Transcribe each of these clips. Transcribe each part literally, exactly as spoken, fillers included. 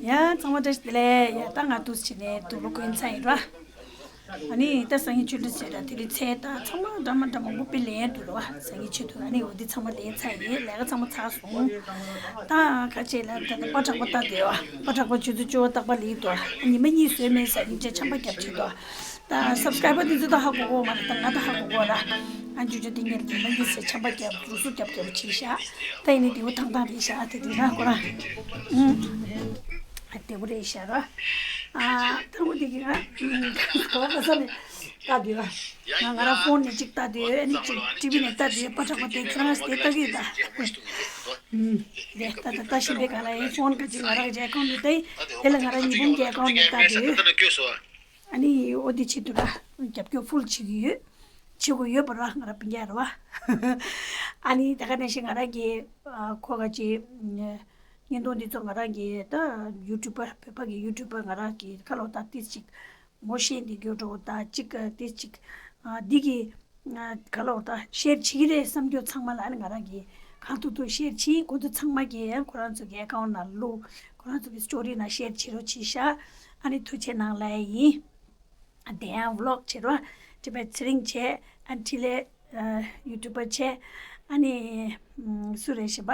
ཡ་ཚང་མ་བཀྲ་ཤིས་བདེ་ལེགས། ཡ་ད་ང་འདུག་སེ་བྱས་ནས་དུག་ལོག་གོན་ཚར་ཡིན་ར། ཨ་ནི་ད་སང་ཉིན་ཆོས་འབྲེལ་ཟེར་ར། དེ་རིང་ཚེས་ད་ཚང་མ་འདྲ་མ་འདྲ་མང་པོ་དཔེ་ལེན་འདུག་ར་བ། སང་ཉིན་ཆོས་འདུག་ཨ་ནི་འོ་འདི་ཚང་མ་ལེན་ཚར་ཡིན། ལས་ཀ་ཚང་མ་ཚར་སོང་། ད་ཁ་ཆེ་ལ་ད་ད་པ་གྲགས་པ་ལྟ་དེ་བ། པ་གྲགས་པ་ཆུ་ཚོད་བཅུ་པ་རྟག་པར་ལེན་འདུག་ཉི་མ་གཉིས་བཟོས་མེད་ཟེར་ཉིན་བྱེད་ཆམ་པ་རྒྱབ་བྱེད་འདུག་ད་སབ་སི་ཀ་རའི་བར་དེ་ཚོ་ད་ཧ་གོ་གོ་མ་རེད། ད་ང་ད་ཧ་གོ་གོ་ར། ཨ་ཇུ་ཇུ་དེ་ངས་དེ་མ་ཡིན་ཟེར་ཆམ་པ་རྒྱབ་རུ་སུ་རྒྱབ་རྒྱབ་བྱས་ཤག་ད་ཡིན་ནི་དེ་བོ་ཐང་ཐང་རེད་ཤག་དེ་དེ་ན་ཁོ་རང་། ཨུམ། ཨ་དེ་བོ་རེད་ཤག་ར། ཨ་ད་བོ་དེ་གི་ང་གོ་ག་ས་ནས་ལྟ་དུས་ར། ང་ང་རང་ཕོན་ནས་གཅིག་ལྟ་དུས། ཨ་ནི་གཅིག་ཊི་ཝི་ནས་ལྟ་དུས། པ་གྲགས་པ་དེ་ཁྱེད་རང་དེ་ལྟ་གི་ད། ཨུམ། དེ་ལྟ་ད་ལྟ་བཞིན་པའི་སྒང་ལ་ཡིན། ཕོན་ག་ཅིག་ང་རང་གི་ཨེ་ཀའུན་ཊི་དེ། དེ་ལ་ང་རང་ཉི་འབུམ་གྱི་ཨེ་ཀའུན་ཊི་ནས་ལྟ་དུས། ཨ་ནི་འོ་དེ་བྱེད་དུས་ར། རྒྱབ་སྐྱོར་ཕུལ་བྱེད་ཀྱི་ཡོད། བྱེད་དགོས་ཡོད་པ་ར། ང་ར་སྤུན་ཀྱག་ར་བ། ཨ་ནི་ད་ག་ནང་བཞིན་ང་རང་གི་ཨ་ཁོ་ག་ཅིག་བརྙན་ཐུང་འདི་ཚོ་ང་རང་གི་ད་ཡུ་ཊུབ་པ། བོད་པ་གི་ཡུ་ཊུབ་པ་ང་རང་གི་ཁ་ལོ་ད་ཏིས་ཅིག་ངོ་ཤེས་འདི་གྱོད་འགྲོ་ད་ཅིག་ཏིས་ཅིག་ཨ་འདི་གི་ཨ་ག་ལོ་ད་ཤེར་བྱེད་ཀྱི་རེད་བསམ་རྒྱུ་ཚང་མ་ལ་ཨ་ནི་ང་རང་གི་གང་ཐུབ་ཐུབ་ཤེར་བྱེད། ཁོ་ཚོ་ཚང་མ་གི་ཁོ་རང་ཚོ་གི་ཨེ་ཀའུན་ཊི་ནང་བླུག་ཁོ་རང་ཚོ་གི་སི་ཊོ་རི་ནང་ཤེར་བྱེད་རོགས་བྱེད་ཤག་ཨ་ནི་ཐུགས་རྗེ་གནང་ལབ་ཡིན། དེ་ཡང་བི་ལོག་བྱེད་རོགས། ཊི་བེཊ་ཚེ་རིང་བྱས། ཨ་ནི་ཊི་ལེ་ཡུ་ཊུབ་པ་བྱས། ཨ་ནི་སུ་རེད་ཞེས་པ།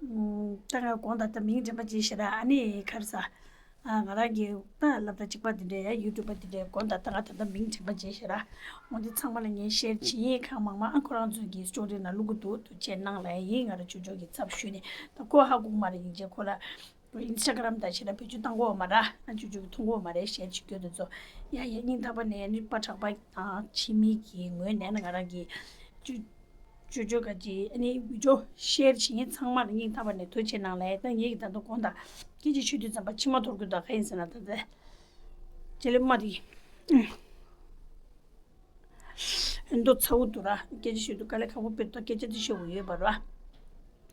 ད་ང་དགོངས་དག་ད་མིང་དྲན་པ་བརྗེད་ཤག་ར། ཨ་ནི་ག་རེ་ཟ། ང་རང་གི་ད་སློབ་གྲྭ་གཅིག་པ་དེ་འདྲས་ཡ་ཡུ་ཊུབ་པ་དེ་འདྲས་དགོངས་དག་ད་ང་ད་ལྟ་མིང་དྲན་པ་བརྗེད་ཤག་ར། འོ་འདི་ཚང་མ་ལ་ངས་ཤེར་བྱེད་ཡིན། གང་མང་མང་ཨ་ཁོ་རང་ཚོ་གི་སི་ཊོ་རི་ནང་བླུག་གི་འདུག་ཐུགས་རྗེ་གནང་ལབ་ཡིན། ང་རང་ཆུང་ཆུང་གི་ཚབ་ཞུས་ནས། ད་ཁོ་ཧ་གོ་གི་མ་རེད། ཡིན་ཅེ་ཁོ་ལ་ཨིན་སི་ཊ་གྷ་རམ་ད་ཞེ་ལ་བེད་སྤྱོད་བཏང་གོ་མ་ར། ཨ་ཆུང་ཆུང་གི་མཐོང་གོ་མ་རེད། ཤེར་བྱེད་རྒྱུ་དེ་ཚོ། ཡ་ཡ་སྙིང་ཐག་པ་ནས་ནི་པ་གྲགས་པ་དང་ཆི་མི་གི་ངོས་ནས་ནི་ང་རང་གི་ཅུ་ཅོ་ཅོ་ག་ཅི་ཨ་ནི་བི་ཌི་ཡོ་ཤེར་བྱེད་མཁན་ཚང་མར་སྙིང་ཐག་པ་ནས་ཐུགས་རྗེ་གནང་ལབ། ད་ངེད་ཀྱི་ད་ལྟ་དགོངས་དག་སྐད་ཆ་ཤོད་དུས་ཙམ་པ་མཆི་མ་འཐོར་གི་འདུག་ག་ཡིན་ཟེར་ན་ད་ལྟ་རྗེས་ལུས་མ་དེ་ཨེ་མདོ་ཚ་བོ་འདུག་ར། སྐད་ཆ་ཤོད་དུས་དཀའ་ལས་ཁག་པོ་དཔེ་ད་སྐད་ཆ་དེ་ཤོད་དགོས་ཡོད་པ་ར།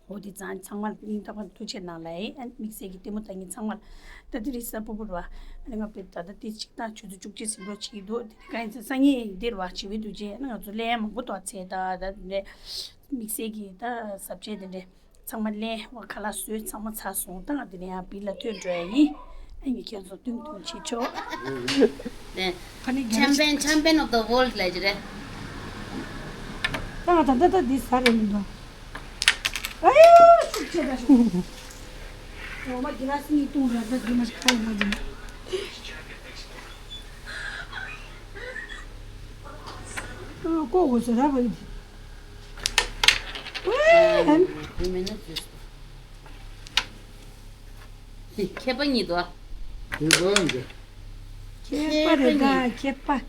འོ་དེ་ཚང་ཚང་མར་སྙིང་ཐག་པ་ནས་ཐུགས་རྗེ་གནང་ལབ་ཡིན། ཨ་དམིགས་བསལ་གྱི་ལྟད་མོ་ལྟ་མཁན་ཚང་མར། ད་དེ་རིང་གཟའ་ཕུར་བུ་ར། ཨ་ནི་ང་དཔེ་ད་ལྟ་དེ་གཅིག་ད་ཆུ་ཚོད་བཅུ་གཅིག་ཟིན་འགྲོ་བྱེད་ཀྱི་འདུག་དེ་རིང་ག་ཡིན་ཟེར་སང་ཉིན་འདིར་བ་བྱེད་པའི་འདུག་ཅེས་ཨ་ནི་ང་ཚོ་ལན་མང་པོ་ཐོག་ཚད་ད་ད་དེ་འདྲས་དམིགས་བསལ་གྱི་ད་ཟབ་ཆས་དེ་འདྲས་ཚང་མ་ལེན་བ་ཁ་ལག་བཟོས་ཚང་མ་ཚར་སོང་། ད་ང་དེ་ནས་ཡང་བིར་ལ་ཐོན་འགྲོ་ཡ་ཡིན། ཨ་ནི་ཁྱེད་ཚོ་ཐུང་ཐུང་བྱེད་ཆོག་ཆམ་པན་ཆམ་པན་ཨོབ་ད་ཝོལ་ལ་ཅི་རེད། ད་ང་ད་ད་ད་འདི་ཟ་རེ་མི་འདུག་ཨ་ཡ་ཤུགས་ཆེ་ད་ཤུགས་ཆེ། འོ་མ་གི་ལ་སི་ནི་ཏུང་ར་ད་གི་མ་ཁ་ཡི་མ་གི་མ། ཨ་ཀོ་གོ་ཟེར་ར་བ་ཡི་དེ། ཨ་ཡ་ཧན། མཁས་པ་གཉིས་དོ། མཁས་པ་འདི། མཁས་པ་རེད་ད་མཁས་པ།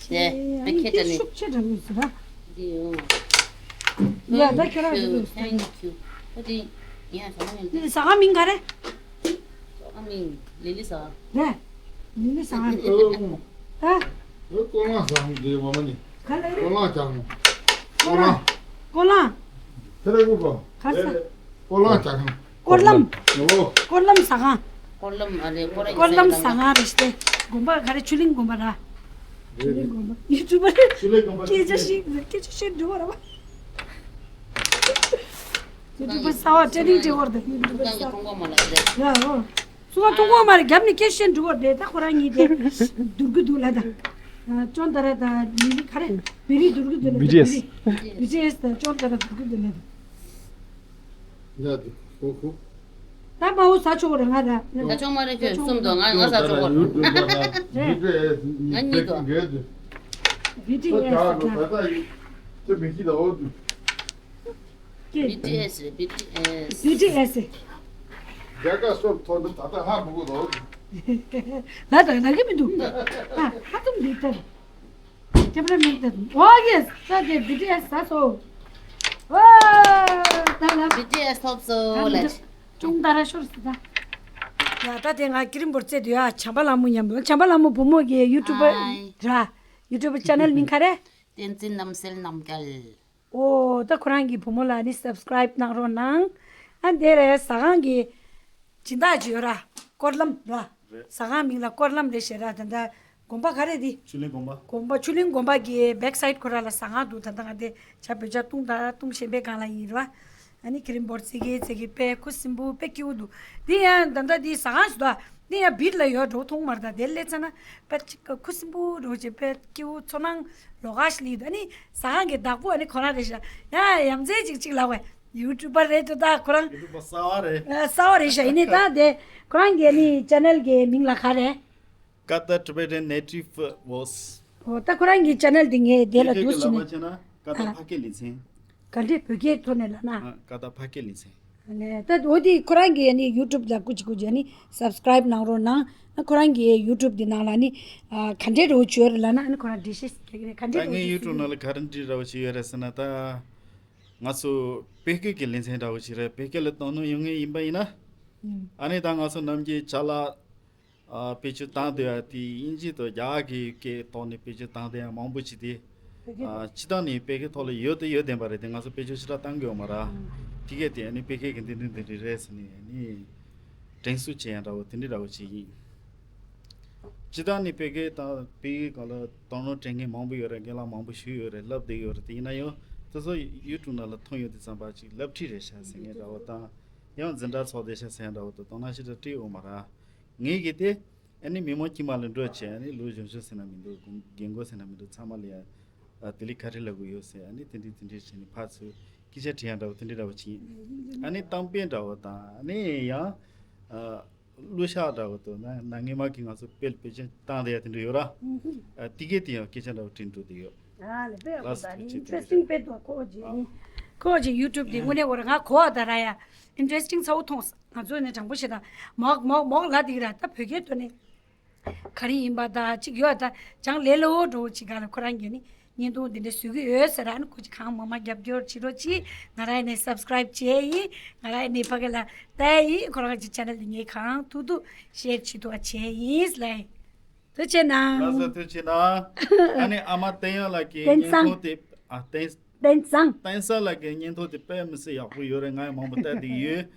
དེ་ཨ་ནི་མཁས་དེ་ནི་ཤུགས་ཆེ་དྲགས་ཡོད་ཟེར་ར། འདི་ཡོང་། ཡ་ད་ཁྱེད་རང་ཚོ་འདུག Thank you. ཨ་དེ་ཡང་ཟ་མ་ཡོང་། འདི་ཟ་ཁང་མིང་ག་རེ། ཟ་ཁང་མིང་ལི་ལི་ཟ་ཁང་། རེད། ལི་ལི་ཟ་ཁང་། ཨ། ཨོ་ཀོ་ལང་ཟ་ཁང་འདི་བ་མ་ནི། ག་ལ་རེད། ཀོ་ལང་ཟ་ཁང་། ཀོ་ལང་། ཀོ་ལང་། ཁྱེད་རང་གོ་ག་ས། ཀོ་ལང་ཟ་ཁང་། ཀོར་ལམ། ཨོ། ཀོར་ལམ་ཟ་ཁང་། ཀོར་ལམ་ཨ་རེ་ཀོར་ཀོར་ལམ་ཟ་ཁང་རེད་ཤག་དགོན་པ་ག་རེ་ཆུ་གླིང་དགོན་པ་ར། ཆུ་གླིང་དགོན་པ་ཡུ་ཊུབ་པ་རེད། ཆུ་གླིང་དགོན་པ་སྐད་ཆ་ཤིག་སྐད་ཆ་ཤིག་འགྲོ་བ་ར་བ། ཡུ་ཊུབ་པ་གསར་བ་ཊེ་ནིང་སྤྲད་བར་དང་ཡུ་ཊུབ་པ་གསར་བ། ཡ་ཨོ། སུ་ག་ཐུག་གོ་མ་རེད། རྒྱབ་ནས་སྐད་ཆ་འགྲོ་བར་དེ་ད་ཁོ་རང་གཉིས་དེ་བསྡུར་གི་འདུག་ལ་ད། ཅོན་ཏ་ར་དང་མི་རིགས་ག་རེ་བི་རི་བསྡུར་གི་འདུག་ལ་ད། བི་ཊི་ཨེས། བི་ཊི་ཨེས་དང་ཅོན་ཏ་ར་བསྡུར་གི་འདུག་ལ་ད། ཡ་དེ་ཧོ་ཧོ། ད་མ་འོ་ཟ་ཆོག་རེད་ང་ད། ད་ཆོག་མ་རེད་ཁྱོད་གསུམ་དང་ང་ང་ཟ་ཆོག་གོ། ཡུ་ཊུབ་པ་དང་བི་ཊི་ཨེས་ང་གཉིས་དང་། བི་ཊི་ཨེས་དང་། ད་ད་ཡི་ཚེ་མི་ཤི་ད་འོ་དུ། ཀྱེ། བི་ཊི་ཨེས་རེད། བི་ཊི་ཨེས། བི་ཊི་ཨེས། རྒྱ་གར་སོབ་ཐོག་ཏུ་ད་ལྟ་ཧ་མི་གོ་དོ། ལ་དང་ལ་གི་མི་འདུག་ཨ་ཧ་ཏུམ་འདི་ལྟར། ཁྱེད་རང་མིང་ལྟར། ཨོ་ཡེས། ད་དེ་བི་ཊི་ཨེས་ཟ་སོ། ཨོ། ད་ལ། བི་ཊི་ཨེས་ཐོབ་སོ་ལ། ཅུང་ད་ར་ཤོར་སི་ད། ཡ་ད་དེ་ང་ཀི་རིམ་བོར་རྩེ་དུ་ཡ་བྱམས་པ་ལྷ་མོ་མཉམ་དུ། བྱམས་པ་ལྷ་མོ་བུ་མོ་གི་ཡུ་ཊུབ་པ་ཧའི། ར། ཡུ་ཊུབ་པ་ཅེ་ནལ་མིང་ག་རེ། བསྟན་འཛིན་རྣམ་གསལ་རྣམ་རྒྱལ། ཨོ་ད་ཁོ་རང་གི་བུ་མོ་ལ་ནི་སབ་སི་ཀ་རའིབ་གནང་རོགས་གནང་། ཨ་འདི་རེད་ཟ་ཁང་གི་སྦྱིན་བདག་ཅིག་ཡོད་ར། ཀོར་ལམ་ར། རེད། ཟ་ཁང་མིང་ལ་ཀོར་ལམ་རེད་ཞེས་ར། ད་ལྟ་དགོན་པ་ག་རེ་འདི། ཆུ་གླིང་དགོན་པ། དགོན་པ་ཆུ་གླིང་དགོན་པ་གི་བེག་སའིད་ཁོ་ར་ལ་ཟ་ཁང་འདུག་ད་ལྟ་ང་དེ་ཇ་བོད་ཇ་བཏུང་ད་བཏུང་བཞིན་པའི་སྒང་ལ་ཡིན་ར། ཨ་ནི་ཁི་རིམ་བོར་ཙི་གེ་ཙི་གེ་དཔེ་ཁུ་སིམ་པོ་དཔེ་སྐྱིད་པོ་འདུག་འདི་ཡང་ད་ལྟ་འདི་ཟ་ཁང་ཞིག་འདུག་འདི་ཡང་བིར་ལ་ཡོད་འགྲོ་མཐོང་མ་རེད། ད་དེ་སླེབས་ཚར་ན་དཔེ་ཅིག་ཁུ་སིམ་པོ་འགྲོ་ཅིག་དཔེ་སྐྱིད་པོ་ཚོར་སྣང་ལོགས་ཀ་ཞིག་སླེབས་འདུག་ཨ་ནི་ཟ་ཁང་གི་བདག་པོ་ཨ་ནི་ཁོ་རང་རེད་ཤག་ཡ་ཡ་མཚན་ཅིག་ཅིག་ལབ་བས། ཡུ་ཊུབ་པར་རེད་འགྲོ་ད་ཁོ་རང་། ཡུ་ཊུབ་པར་གསར་བ་རེད། ཨ་གསར་བ་རེད་ཤག་ཡིན་ནའི་ད་དེ་ཁོ་རང་གི་ཨ་ནི་ཅེ་ནལ་གི་མིང་ལ་ག་རེད། Kata Tibetan Native Voice། ཨོ་ད་ཁོ་རང་གི་ཅེ་ནལ་འདི་ངས་དེ་ལ་བསྡུས་བྱས་ནས། ལབ་པ་བྱས་ན་ཀ་ད་ཨ་ཕ་སྐད་ལེ་ཚན། ག་འདྲས་བོད་སྐད་ཐོག་ནས་ལབ་ན། ཨ་ཀ་ད་ཕ་སྐད་ལེ་ཚན། ནས་ད་འོ་དེ་ཁོ་རང་གི་ཨ་ནི་ཡུ་ཊུབ་ལ་སྐུ་མཁྱེན་སྐུ་མཁྱེན་ཨ་ནི་སབ་སི་ཀ་རའིབ་གནང་རོགས་གནང་། ཨ་ཁོ་རང་གི་ཡུ་ཊུབ་འདི་ནང་ལ་ཨ་ནི་ཨ་ག་འདྲས་རོགས་བྱོས་རེད་ལབ་ན་ཨ་ནི་ཁོ་རང་འགྲེལ་བཤད་རྒྱག་གི་རེད། ག་འདྲས་ད་རོགས་ངའི་ཡུ་ཊུབ་ནང་ལ་ག་རེ་འདྲས་རོགས་བྱེད་ཡོད་རེད་ཟེར་ན་ད། ང་ཚོ་བོད་སྐད་ཀྱི་ལེ་ཚན་འདྲ་བོ་ཞིག་རེད། བོད་སྐད་ལ་དོ་སྣང་ཡོད་མཁན་ཡིན་པ་ཡིན་ན། ཨ་ནི་ད་ང་ཚོ་ནམ་རྒྱུན་ཅ་ལག་ཨ་བེད་སྤྱོད་བཏང་བསྡད་ཡ་དེ་དབྱིན་ཇི་དང་རྒྱ་གར་གྱི་སྐད་ཐོག་ནས་བེད་སྤྱོད་བཏང་བསྡད་ཡ་མང་པོ་ཞིག་དེ། ཨ་སྤྱིར་བཏང་ནས་བོད་སྐད་ཐོག་ལ་ཡོད་དེ་ཡོད་བསྡད་པ་རེད་དེ། ང་ཚོ་བེད་སྤྱོད་ཞེ་དྲག་བཏང་གི་ཡོད་མ་རེད། དེ་གས་དེ་ཨ་ནི་བོད་སྐད་ཀྱི་འདི་འདྲ་འདི་འདྲ་རེད་ཟེར་ནས་ཨ་ནི་དྲན་གསོ་བྱེད་ཡ་འདྲ་བོ་དེ་འདྲ་འདྲ་བོ་ཞིག་ཡིན། སྤྱིར་བཏང་ནས་བོད་སྐད་དང་བོད་ཡིག་སྒང་ལ་དོ་སྣང་སྤྲད་མཁན་མང་པོ་ཡོད་རེད། རྒན་ལགས་མང་པོ་ཞིག་ཡོད་རེད། བསླབ་བསྡད་ཡོད་རེད། དེ་ཡིན་ན་ཡང་དེ་ཚོ་ཡུ་ཊུབ་ནང་ལ་མཐོང་ཡོང་དུས་ཙམ་པ་ཅིག་སློབ་ཁྲིད་རེད་ཤག་ཟེར་མཁན་འདྲ་བོ་དང་། ཡང་འཛིན་གྲྭ་ཚོགས་བསྡད་ཤག་ཟེར་མཁན་འདྲ་བོ་དང་དོ་སྣང་ཞེ་དྲག་སྤྲད་ཡོད་མ་རེད། ངས་གི་དེ་ཨ་ནི་མི་མང་དཀྱིལ་མ་ལ་འགྲོ་བྱས་ཨ་ནི་ལོ་གཞོན་ཤོས་ཟེར་ན་མི་འདུག་རྒན་རྒོན་ཟེར་ན་མི་འདུག་ཚང་མ་ལ་ཡ་ཨ་དེ་ལས་ག་རེ་ལབ་དགོས་ཡོད་ཟེར་ཨ་ནི་དེ་འདྲའི་དེ་འདྲའི་བྱས་ནས་ཕར་ཚུར་སྐད་ཆ་དྲི་ཡ་འདྲ་བོ་དེ་འདྲའི་འདྲ་བོ་ཅིག་ཡིན། ཨ་ནི་གཏམ་དཔེ་འདྲ་བོ་དང་ཨ་ནི་ཡང་ཨ་གླུ་ཤགས་འདྲ་བོ་དང་ན་ན་སྔས་མ་གི་ང་ཚོ་དཔེ་དཔེ་ཅན་བཏང་བསྡད་ཡ་དེ་འདྲ་ཡོད་ར། ཨ་དེ་གས་དེ་ཡང་སྐད་ཆ་འདྲ་བོ་དྲིས་འགྲོ་དེ་ཡོད། ཨ་ལས་དཔེ་ཡག་པོ་ལགས་སོ། ད་ནི་ཐུགས་རྗེ་ཆེ། ཨིན་ཊི་རེ་སི་ཊིང་དཔེ་འདུག་ཁོ་ཅིག་ཨ་ནི་ཁོ་ཅིག་ཡུ་ཊུབ་དེ་དངོས་གནས་འོ་ར་ང་གོ་བ་ད་ར་ཡ་ཨིན་ཊི་རེ་སི་ཊིང་ཚ་བོ་མཐོང་སོང་། ང་ཚོ་ནས་དྲང་པོ་བཤད་ན་མོག་མོག་མོག་ལབ་དེ་ར་ད་བོད་སྐད་ཐོག་ནས། ག་རེ་ཡིན་པ་ད་ཅིག་ཡོད་ད། ཅང་ལས་སླ་བོ་འགྲོ་ཅིག་ག་ལ་ཁོ་རང་གིས་ནི་བརྙན་ཐུང་འདི་འདྲ་བཟོ་གི་ཡོད་ཟེར་ཨ་ནི་ཁོ་ཅིག་གང་མང་མང་རྒྱབ་སྐྱོར་བྱེད་རོགས་གྱིས། ང་རང་ནས་སབ་སི་ཀ་རའིབ་བྱས་ཡིན། ང་རང་ནས་ཕ་གི་ལ་བལྟས་ཡིན། ཁོ་རང་གི་ཅེ་ནལ་འདི་ངས་གང་ཐུབ་ཐུབ་ཤེར་བྱེད་ཐུབ་པ་བྱས་ཡིན་ལ། ཐུགས་རྗེ་གནང་། ལགས་སོ་ཐུགས་རྗེ་གནང་། ཨ་ནི་ཨ་མ་བསྟན་ཡོད་ལགས་ཀྱི་བསྟན་བཟང་། བརྙན་ཐུང་དེ་ཨ་བསྟན་བསྟན་བཟང་། བསྟན་བཟང་ལགས་ཀྱི་བརྙན་ཐུང་དེ་དཔེ་མི་སྲིད་ཡག་པོ་ཡོད་རེད། ང་ཡང་མང་པོ་བལྟས་བསྡད་ཡོད།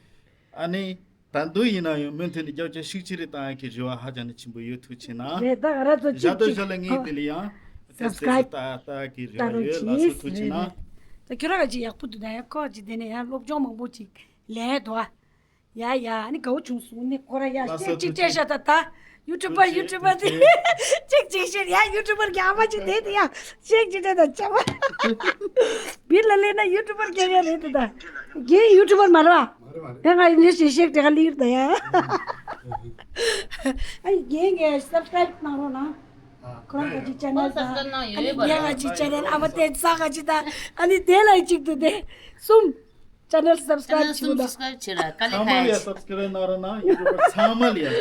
ཨ་ནི། ད་དུང་ཡིན་ན་ཡང་མུ་མཐུད་ནས་རྒྱབ་སྐྱོར་ཤུགས་ཆེ་རེ་བཏང་ཡག་གི་རེ་བ་ཧ་ཅང་ནས་ཆེན་པོ་ཡོད། ཐུགས་རྗེ་གནང་། རེད་ད་ག་ར་ཚོ་ཞག་ཏུ་ཞག་ལ་ངས་དེ་ལ་ཡང་སབ་སི་ཀ་རའིབ་ལྟ་ལྟ་གི་རེ་བ་ཡོད། ལགས་སོ་ཐུགས་རྗེ་གནང་། ད་ཁྱོད་རང་ག་ཅིག་ཡག་པོ་འདུག་ད་ཡང་ཁོ་ཅིག་དེ་ནས་ཡང་སློབ་སྦྱོང་མང་པོ་ཅིག་ལེན་འདུག་ཨ། ཡ་ཡ་ཨ་ནི་དགའ་བོ་བྱུང་སོང་ནི་ཁོ་ར་ཡ་ལགས་སོ་ཤེག་ཅིག་ཐུགས་རྗེ་སྤྲད་ཤག་ད་ད། ཡུ་ཊུབ་པར་ཡུ་ཊུབ་པར་དེ་ཅིག་ཅིག་ཤེར་ཡ་ཡུ་ཊུབ་པར་གྱི་ཨ་མ་ཅིག་དེ་དེ་ཡ་ཤེག་ཅིག་སྤྲད་ད་ཅ་བ། བིར་ལ་ལས་ན་ཡུ་ཊུབ་པར་རྒྱག་ཡ་རེད་དེ་ད། རྒན་ཡུ་ཊུབ་པར་མ་རེད་བ། ཡ་ང་ཡིན་ཞེས་ཤེག་དེ་ག་ལིར་ད་ཡ། ཨ་ནི་རྒན་གྱི་སབ་སི་ཀ་རའིབ་གནང་རོགས་གནང་། ཁོ་རང་ག་ཅིག་ཅེ་ནལ་ད། ཨ་ནི་རྒན་ག་ཅིག་ཅེ་ནལ་ཨ་མ་བསྟན་བཟང་ག་ཅིག་ད། ཨ་ནི་དེ་ལ་གཅིག་ཏུ་དེ་གསུམ། ཅེ་ནལ་སབ་སི་ཀ་རའིབ་བྱེད་དགོས་ད། སབ་སི་ཀ་རའིབ་བྱེད་ར་དཀའ་ལས་ཁག་ཡ། ཚང་མ་ལ་ཡ་སབ་སི་ཀ་རའིབ་གནང་རོགས་གནང་། ཡུ་ཊུབ་པར་ཚང་མ་ལ་ཡ།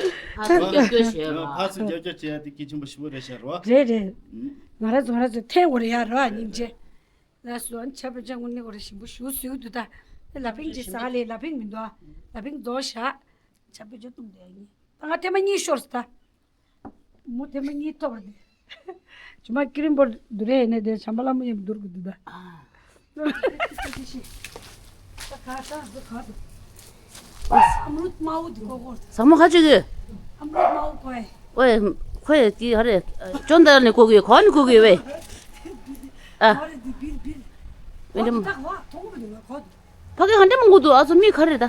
ཕར་ཚུར་རྒྱབ་སྐྱོར་བྱེད་ར། ཕར་ཚུར་རྒྱབ་སྐྱོར་བྱེད་ཡ་དེ་གལ་ཆེན་པོ་ཞེ་པོ་རེད་ཤག་རོ། རེད་རེད། ང་རང་ཚོ་ང་རང་ཚོ་ཐེངས་འོ་རེ་ཡ་རོ་ཨ་སྙིང་རྗེ། ལགས་སོ་ཨ་ནི་ཆ་པེ་ཅང་དངོས་གནས་འོ་རེ་ཞིམ་པོ་ཞུ་སུས་འདུག་ད། ལ་ཕིང་ཅི་ཟ་ལེ་ལ་ཕིང་མི་འདུག་ཨ། ལ་ཕིང་རྫོགས་ཤག་ཆ་པེ་ཅང་བཏུང་དེ་ཨ་ནི། ད་ང་ཐེངས་མ་གཉིས་ཤོར་སོང་ད། མོ་དེ་མ་གཉིས་ཐོབ་རེད། ཇུ་མ་ཀི་རིམ་བོར་དུ་རེད་ནས་དེ་བྱམས་པ་ལྷ་མོ་ཡིན་འདུར་གི་འདུག་ད། ཟ་མོ་ཁ་ཅིག་གི། ཨོའི། ཁོས་དེ་ཧ་རེ། ཅོན་དར་ནས་གོ་གི་གོ་ནས་གོ་གི་ཝེ། ཨ། ཨེ་འདྲ། ཕ་གི་ཧ་འདྲ་མང་པོ་འདུག་ཨ་ཚོ་མི་ག་རེ་ད།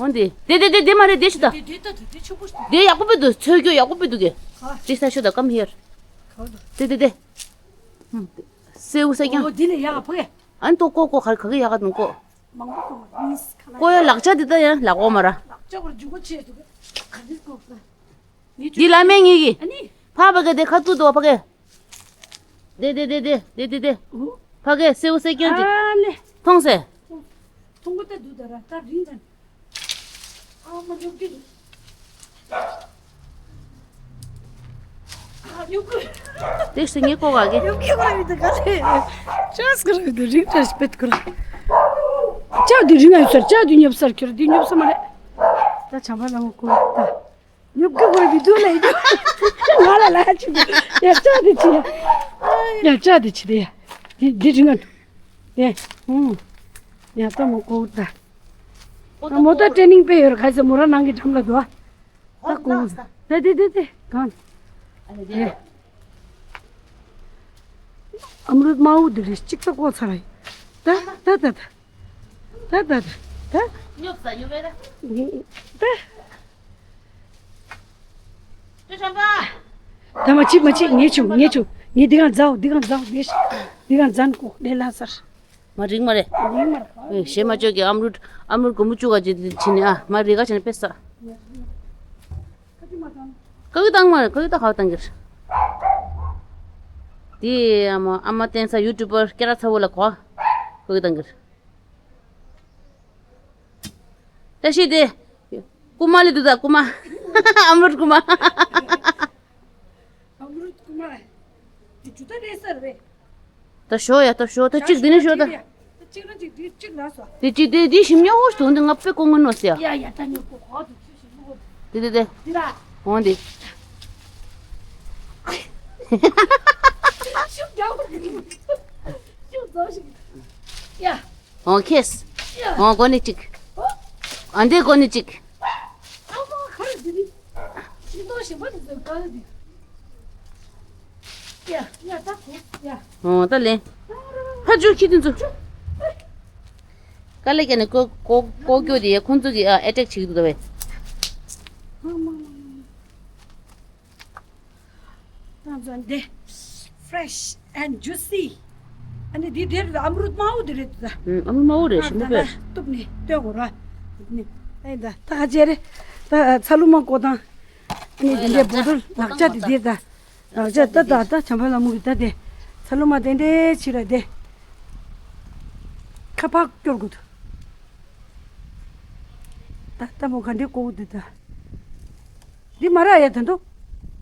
འོན་ཏེ། དེ་དེ་དེ་དེ་མ་རེད་དེ་ཤི་ད། དེ་དེ་དེ་དེ་ཆུ་ད། དེ་ཡག་པོ་པོ་འདུག་ཚོས་རྒྱུ་ཡག་པོ་པོ་འདུག་གི། དེ་ས་ཤུ་ད་come here། དེ་དེ་དེ། སེའུ་སེ་ཀྱང་། ཨ་ནི་ཏོ་ཀོ་ཀོ་ག་ག་གི་ཡག་ག་འདུག་ཀོ། ཀོ་ཡ་ལག་ཆ་དེ་ད་ཡང་ལག་འོག་མ་ར། འདི་ལ་མེ་ངེས་གི། ཕ་བ་གི་དེ་ཁ་ཐུག་ཏུ་བ་ཕ་གི། དེ་དེ་དེ་དེ་དེ་དེ་དེ། ཕ་གི་སེའུ་སེ་ཀྱང་དེ། ཨ་ལེ། མཐོང་སེ། མཐོང་གི་ད་འདུག་ད་ར་ད་རིང་ད། ཨ་མ་ཉོབ་ཀྱི་འདུག་ཨ་ཉོབ་ཀྱི། དེ་ཤི་ངེ་ཀོ་ག་གི། ཉོབ་ཀྱི་ཁོ་ར་མི་འདུག་ག་ལེ། ཅག་སི་ཁོ་ར་མི་འདུག་རིང་ད་ཤི་པེད་ཁོ་ར། ཅག་དེ་རིང་ང་ཡོད་སར་ཅག་དེ་ཉོབ་སར་ཁྱོད་དེ་ཉོབ་ས་མ་རེད། ད་བྱམས་པ་ལ་མོ་ཀོ་ད། ཉོབ་ཀྱི་ཁོ་ར་མི་འདུག་ལེ་ཉོབ། ང་ལ་ལ་ཅི་འདུག་ཡ་ཅག་དེ་ཅི་ཡ། ཡ་ཅག་དེ་ཅི་དེ་ཡ། དེ་དེ་རིང་ང་འདུག་དེ། ཧུང་། ཡ་ད་མོ་ཀོ་ད། ཨ་མོ་ད་ཊེ་ནིང་པེ་ཡོད་ག་ས་མོ་ར་ནང་གི་འགྲམ་ལ་འདུག་ཨ། ད་ཀོ། ད་དེ་དེ་དེ་གང་། ཨ་མ་རུ་མའུ་དེ་རེ་གཅིག་ད་ཀོ་ཚ་ར་ཡི། ད་ད་ད་ད། ད་ད་ད། སྨྱོ་ས་སྨྱོ་བས་ད། ད། ཏུ་ཤམ་པ། ད་མ་ཅིག་མ་ཅིག་ངས་ཆུང་ངས་ཆུང་ངས་འདི་གང་མཛའ་འདི་གང་མཛའ་འདི་འདི་གང་མཛའ་ནི་ཀོ་ལེ་ལ་སར། མ་རིག་མ་རེད། རིག་མ་རེད། ཨེ་ཞེ་མ་ཅོག་གི་ཨམ་རུ་ཨམ་རུ་གོ་མུ་ཅུ་ག་ཅི་ཆི་ནི་ཨ་མ་རིག་ག་ཆི་ནི་པེ་ས། ཀ་གི་བཏང་མ་རེད། ཀ་གི་ད་ག་བཏང་གི་རེད། དེ་ཨ་མ་ཨ་མ་བསྟན་ས་ཡུ་ཊུབ་པར་སྐད་གྲགས་ཚ་བོ་ལ་གོ། ཀ་གི་བཏང་གི་རེད། བཀྲ་ཤིས་བདེ། རྐུ་མ་ལི་འདུག་ད་རྐུ་མ། ཨ་མ་རྐུ་མ། ཨ་མ་རྐུ་མ། དེ་ཇུ་ད་རེད་ས་རེད། ད་ཞོག་ཡ་ད་ཞོག་ད་གཅིག་འདི་ནས་ཞོག་ད། གཅིག་ན་གཅིག་འདི་གཅིག་ལ་སོ། དེ་གཅིག་དེ་དེ་ཞིམ་ཉོ་འོ་ཞིག་འདུག་འདི་ང་དཔེ་ཀོ་ངོ་ནོ་སི་ཡ། ཡ་ཡ་ད་ཉོ་ཀོ་ཧོ་དེ་ཆུ་ཞིམ་ནོ། དེ་དེ་དེ། འདི་ར། འོང་དེ། ཤུགས་རྒྱག་པ་ཤུགས་རྫོགས་ཤིག་ཡ། འོ་ཁེས། འོ་གོ་ནི་གཅིག་ཨ་འདི་གོ་ནི་གཅིག་ཨ་མ་ཁར་འདི་ནི། ཤིང་ཏོག་ཞིམ་པོ་འདི་ཚོའི་དཀའ་ལས་འདི། ཡ་ཡ་ད་གོ་ཡ། འོ་ད་ལེན། ཕ་ཇོ་ཁྱི་འདི་ཚོ། དཀའ་ལས་ཀྱ་ནི་ཀོ་ཀོ་ཀོ་ཀྱོ་དེ་ཁོང་ཚོ་གི་ཨ་ཨེ་ཊེག་བྱེད་ཀྱི་འདུག་ད་བས། ང་ཚོ་འདི་fresh and juicy། ཨ་ནི་འདི་འདིར་ཨམ་རུད་དམར་པོ་འདི་རེད་ད། ཨམ་རུད་དམར་པོ་རེད་ཞིམ་པོ་དཔེ། གཏུབ་ནས་སྟོན་དགོས་ར། ནི་ཨེ་ད་ད་ཁ་ཅེ་རེད། ད་ཚ་ལུ་མ་ཀོ་དང་། ཨ་ནི་འདི་འདྲའི་བོ་ཊལ་ལག་ཆ་འདི་འདིར་ད། ལག་ཆ་ད་ད་ད་བྱམས་པ་ལ་མུ་གི་ད་དེ། ཚ་ལུ་མ་དེ་འདྲའི་ཕྱི་ར་དེ། ཁ་ཕག་སྐྱོར་དགོས་འདུག་ད་ད་མོ་ག་འདྲའི་ཀོ་འདི་ད། འདི་མ་ར་ཡ་དེ་འདུག་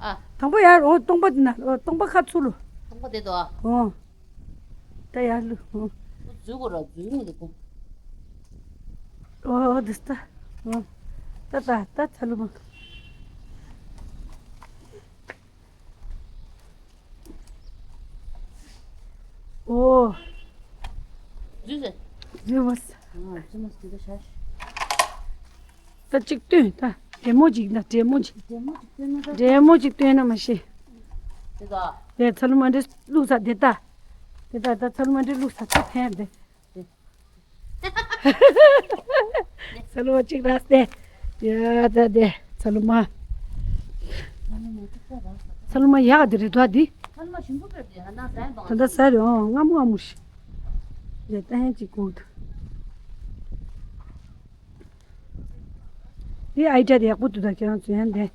ཨ། དང་པོ་ཡར་འོ་སྟོང་པ་འདི་ན་འོ་སྟོང་པ་ཁ་ཚུར་ལུ། སྟོང་པ་དེ་དོ་ཨ། འོ། ད་ཡར་ལུ་འོ། འཛུལ་གོ་ར་འཛུལ་མི་འདུག་གོ། འོ་འདི་ད། འོ། ད་ད་ད་ཚ་ལུ་མ། ཨོ། འཛུལ་ཟེར། འཛུལ་མ་ཟེར། ཨ་འཛུལ་མ་ཟེར་དེ་ཤ། ད་གཅིག་བཏོན་ད། འདྲེ་མོ་གཅིག་ད་འདྲེ་མོ་གཅིག་འདྲེ་མོ་གཅིག་བཏོན་ན་ད། འདྲེ་མོ་གཅིག་བཏོན་ན་མ་ཤེས། དེ་ད། དེ་ཚ་ལུ་མ་འདྲེ་བླུགས་ས་དེ་ད། དེ་ད་ད་ཚ་ལུ་མ་འདྲེ་བླུགས་ས་ད་ཕན་དེ། ཚ་ལུ་མ་གཅིག་རག་སྟེ། ཡ་ད་དེ་ཚ་ལུ་མ། ཚ་ལུ་མ་ཡག་དེ་རེད་དོ་འདི། ཚ་ལུ་མ་ཞིམ་པོ་བེར་དེ་ཧ་ན་ཟ་ཡང་ད་ལྟ་ཟ་རེད་ཨོ་སྔ་མོ་སྔ་མོ་ཞིག་ཡ་ད་ཧན་གཅིག་གོ་འདུག་འདི་ཨའི་ཌི་ཡ་དེ་ཡག་པོ་འདུག་ད་ཁྱེད་རང་ཚོ་ཡང་དེ།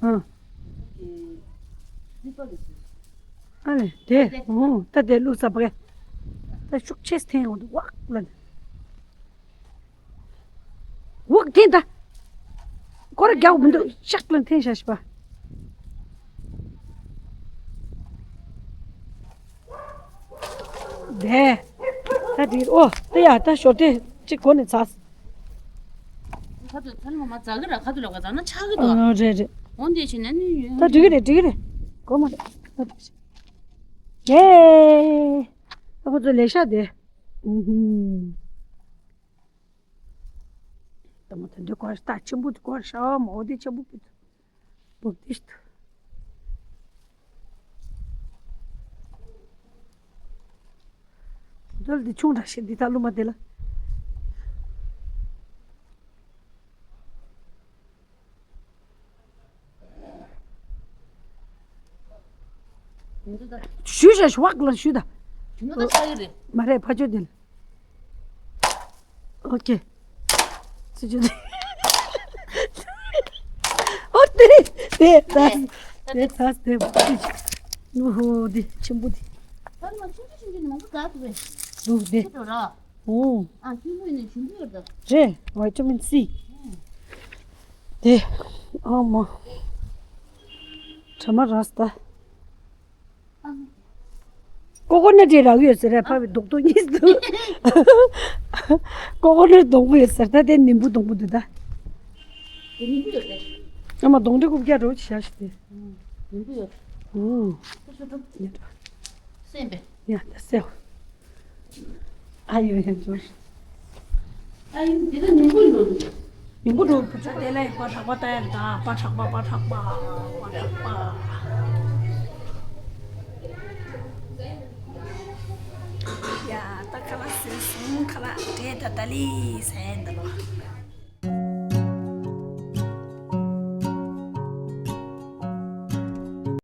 ཨ། ཨ་ལེ་དེ་ཨོ་ད་དེ་བླུགས་ས་པ་གེ། ད་ཤུགས་ཆེས་འཐེན་འོང་འདུག་ཝག་ལ། ཝག་འཐེན་ད། སྐོར་རྒྱག་མི་འདུག་ཤག་ལ་འཐེན་བཞག་ཤི་པ། དེ། ད་དེ་ཨོ་ད་ཡ་ད་ཞོར་དེ་གཅིག་གོ་ནས་ཚར། ཁ་ཐུག་ཚ་ལུ་མ་ཚ་གི་ར་ཁ་ཐུག་ལ་བ་ཚ་ན་ཆག་གི་འདུག་ཨ་རེད་རེད། འོན་ཏེ་ཕྱིན་ན་ནི་ཡོད། ད་འགྲིག་གི་རེད་འགྲིག་གི་རེད། གོ་མ་རེད། ད་འགྲིག་གི་རེད། ཧེ། ད་ཁོ་ཚོ་ལས་ཤག་དེ། ཨུ་ཧུམ། ད་མ་ད་འདི་གོ་ར་ད་ཆེན་པོ་དེ་གོ་ར་ཤ་མ་འོ་དེ་ཆེན་པོ་པི་ཏུ། བོབ་ཏིས་ཏུ། བོ་ཏལ་འདི་ཆུང་དྲགས་ཤིག་འདི་ད་ལུ་མ་དེ་ལ། ཞུ་ཞ་ཞུ་བག་ལ་ཞུ་ད། ཞུ་ན་ད་ཆགས་ཀྱི་རེད། མ་རེད་ཕ་ཆོས་དེ་ལ། ཨོ་ཀེ། སུ་ཅི་རེད། ཨོ་དེ་དེ་ད་དེ་ད་དེ་ཨོ་ཧོ་དེ་ཆེན་པོ་དེ། ད་ང་ཆུང་ཆུང་ཆུང་ཆུང་ནི་མང་པོ་དགའ་ཐུབ་པས། འདུག་དེ། ཁྱོད་འགྲོ་ར། ཨོ། ཨ་ཆུང་ཆུང་ནི་ཞིམ་པོ་ཡོད་ད། རེད། ཝི་ཊ་མིན་སི། དེ། ཨ་མ། དྲ་མ་ར་སྟ། ཀོ་ཀོ་ནཊ་དེ་རག་ཡོད་ཟེར་ར་ཕ་བའི་རྡོག་རྡོག་གཉིས་འདུག་ཀོ་ཀོ་ནཊ་སྡོང་པོ་ཡོད་ཟེར་ད་དེ་ནིམ་བུ་སྡོང་པོ་འདུག་ད། དེ་ནིམ་བུ་ཡོད་རེད། ཨ་མ་སྡོང་དེ་རྐུབ་བཀྱག་རོ་ཆི་ཞག་ཞིག་དེ། ནིམ་བུ་ཡོད། ཨུ། ད་ཤོ་ཏོ། ཡ་ད་སེམས་པས། ཡ་ད་སེ་བ། ཨ་ཡོ་ཡ་འབྱོར། ཨ་ཡོ་འདི་ལ་ཉིན་གུང་འགྲོ་འདུག་ཉིན་གུང་འགྲོ་བུ་ཆུ་དེ་ལ་ཡི་པ་གྲགས་པ་ལྟ་ཡ་ད་པ་གྲགས་པ་པ་གྲགས་པ་པ་གྲགས་པ། ཁ་ལག་བཟོས་སོང་། ཁ་ལག་འབྲས་དང་ཏ་ལི་ཟ་ཡ་འདི་ལོ།